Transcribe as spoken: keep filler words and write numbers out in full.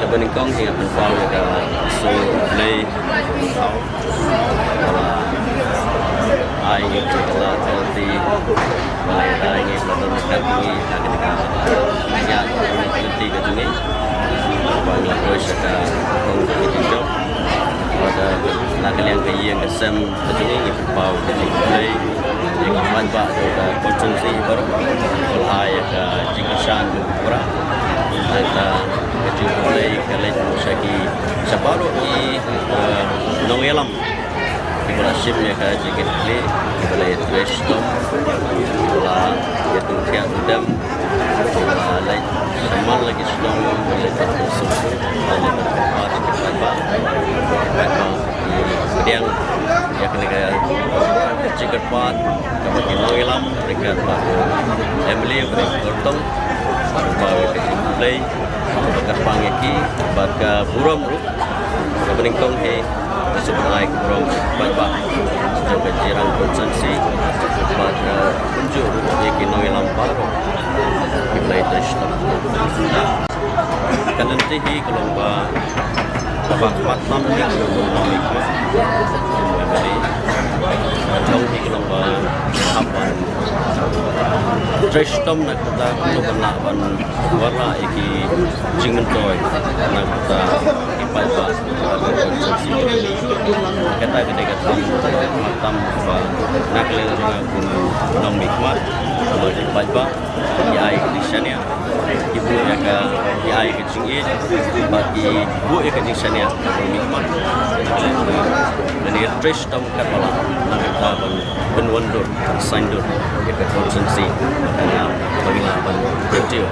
Ba nyngkong hi nga pynpaw ïa ka sngewbha ïa ka Blei, ba la ai ïa ka la ka lynti, ba la ai ïa ka la ka lynti ka jong ngi, ha kane ka ïa ka lynti ka jong ngi. Ba la poi sha ka kong ka jong, ba da na ka liang ka ïing ka sem ka jong ngi, ngi pynpaw ïa ka jingkhublei ïa ki paidbah jong ka constituency baroh, ba la ai ïa ka jingkyrshan jong u Trai. Nangta ka jingkhublei ka leit sha ki, sha baroh ki, eh, nongïalam kiba la shim ïa ka jingkitkhlieh, kiba la ïatrei shitom, kiba la ïathuh thiah tudem, kiba la leit shaman la ki shnong, kiba la leit sumsum, kiba la leit kyrpad sha ki paidbah, ki paidbah ki pdiang ïa kane ka jingkyrpad, kaba ki nongïalam ryngkat bad u M L A u Kyrtong, ba ka jingkhublei ba kyrpang ïa ki, bad ka burom ruh kaba nyngkong hi, ka shu ai ka burom paidbah jong ka Jirang constituency, bad ka kumjuh ruh ïa ki nongïalam baroh kiba la ïatrei shitom. Ka lynti hi ka long ba, kaba khmat tam ïa ka long ba, ka long hi ka long ba hap ban trei shitom na ka bynta kumno ban lah ban wanrah ïa ki jingmyntoi na ka bynta ki paidbah. Kata ka dei ka tam, tam ba na ka liang jong nga kum u nongmihkhmat, ba ki paidbah ki ai ka jingshaniah, ki buh ïa ka, ki ai ka jingïeit, bad ki buh ïa ka jingshaniah ha u nongmihkhmat. Kane ka trei shitom katba lah na ka bynta ban pynwandur, ban saiñdur ïa ka constituency, ka nga ba ngi lah ban kyntiew.